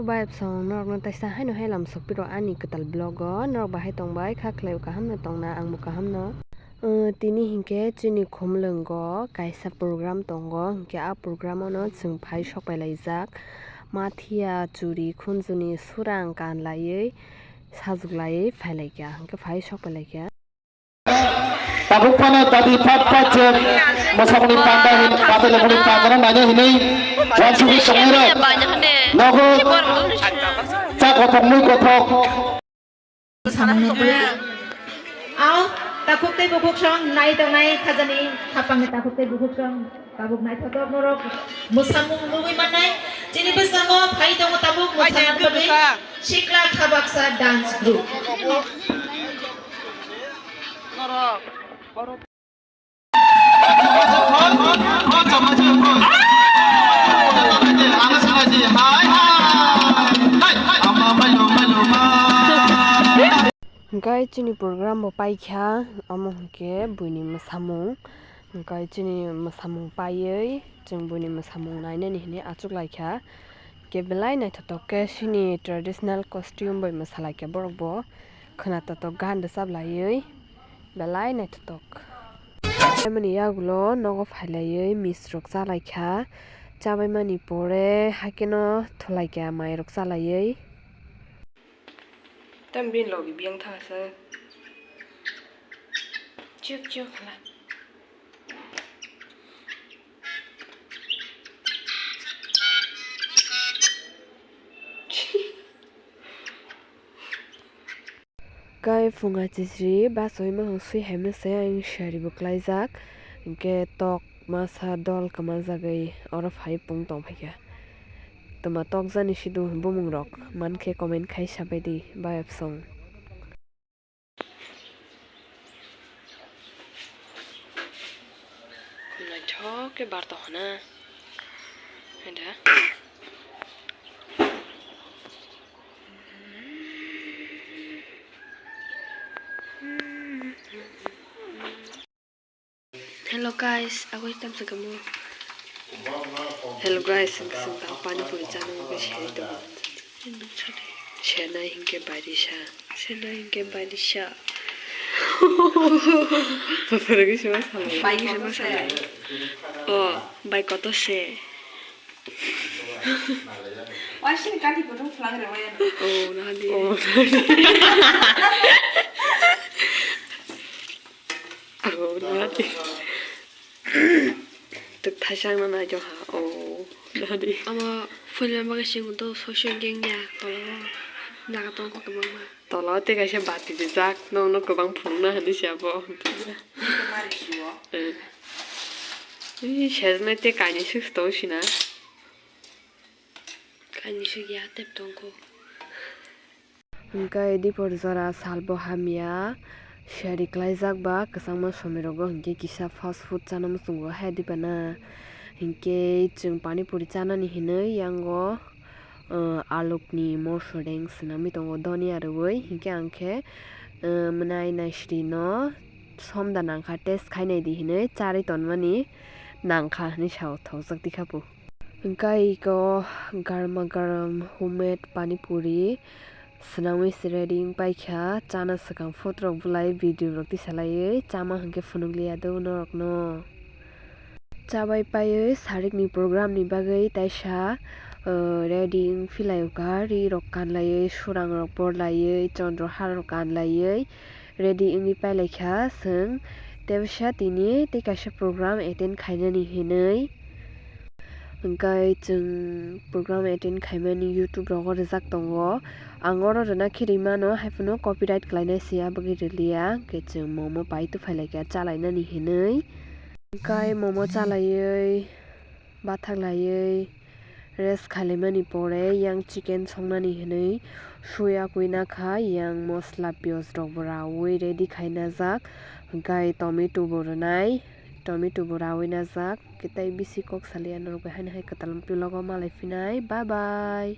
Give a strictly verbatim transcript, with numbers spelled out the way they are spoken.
Bai bwsong norokno taisa haino hai lam sokpiro ani kwtal vlog o, norok bahai tongbai kha khlai o kaham no tongna, ang bo kaham no. Uh, tini hinkhe chini Khumlwngo kaisa program tongo, hinkhe a program o no chwng phai sok pai laijak. Mathiya churi khunjuni surang kan laiwi sajwk laiwi phai laikha, hinkhe phai sok pai laikha. Tabuk phano dadi phat phat je mwsamungni panda hin, badele muni panda no naina hinwi wansugwi tongnai rok nogo cha kothok mui kothok. Samung nugwi. Ao, takhuk tei bukhuk song nai tongnai khajani khapangni takhuk tei bukhuk song tabuk naithotok norok mwsamung nugwi mannai. Chini bwskango phai tongo tabuk mwsamung nugwi Sikla Khabaksa Dance Group. Hwnkhe chini program bo paikha, omo hwnkhe buini mwsamung, hwnkhe chini mwsamung paiwi chwng buini mwsamung nainani hinwi achuklaikha. Khe belai naithotok khe chini traditional costume bai mwsalaikha borok bo, khwnatotok gan rwchap laiwi. Belai naithotok. Chaimani yagulo nogo phailaiwi miss rok chalaikha. Chabaimani pore haikhe no thulaikha, mai rok chalaiwi. Tam bini logi biyang thangsa. Chuk chuk hala. Kai phunga chisri bachoi mano swi hai mano se ayang sari bo klaijak, hinkhe tok masa dol kwma jagwi oro phai pung tong phaikha. Twma tok jani sidu bumung rok mankhe comment khai sabaidi bayapsong. Naithok khe bar tongkha na. Ada. Hello guys, agoi tam sa kamo. Hello guys, ang sing tang pani puri chana mo guys, heri to. Sena hingke barisa. Sena hingke barisa. Bai sima sala. Oh, bai koto se. Wasin kati kutung plang rewaya. Oh, nadi. Oh, nadi. Oh, nadi. Tuk thaisa wngna nai jokha. Oh, nadi. Amo full member ke sing to social gang ya. Tolo jaga tong ko kebang ma. Tolo te kaisa bati rijak. Nong no kebang phunukna hinwi se abo. Eh. Ih, sejnai te kainwi swk tong sina. Kainwi swk ya tep tong ko. Hwnkhe dipor jora salbo hamya, siyari klaijak ba kwchangma somirogo hwnkhe kisa fast food chana muchungo hai dipana. Hwnkhe chwng pani puri chanani hinwi yango, uh, alukni moso reng swnamwi tongo donia rwui. Hwnkhe ang khe, uh, mwnai naisrino somda nangkha test khainai di hinwi charwi tonmani nangkha hinwi sao thokjak tikha bo. Hwnkhe iko garma garam homemade pani puri swnamwi se ready wng paikha, chana swkang photo rok bulai video rok tisalaiwi chama hwnkhe phunukliya do norokno. Chabai paiwi sarikni program ni bagwi taisa, uh, ready wng philaikha, ri rok kanlaiwi, surang rok porlaiwi, chondro har rok kanlaiwi, ready wngwi pailaikha chwng. Tei bwsa tini tei kaisa program attend khainani hinwi. Hwnkhe chwng program attend khaimani YouTube rogo rijak tongo. Ang oro rwna khe rimano, haiphano copyright khlainai se, aboni rwliya. Hwnkhe chwng momo pai tuphailai kha chalainani hinwi. Hwnkhe momo chalaiwi, bathak laiwi, rest khailaimani pore yang chicken songnani hinwi suya kuina kha, yang mosla piyaj rokbo raui ready khaina jak, hwnkhe tomato bo rwnai, tomato bo raui najak, hwnkhe tei bisi kok saliya norok bai haino hai kwtal vlog o malai phinai, bye bye.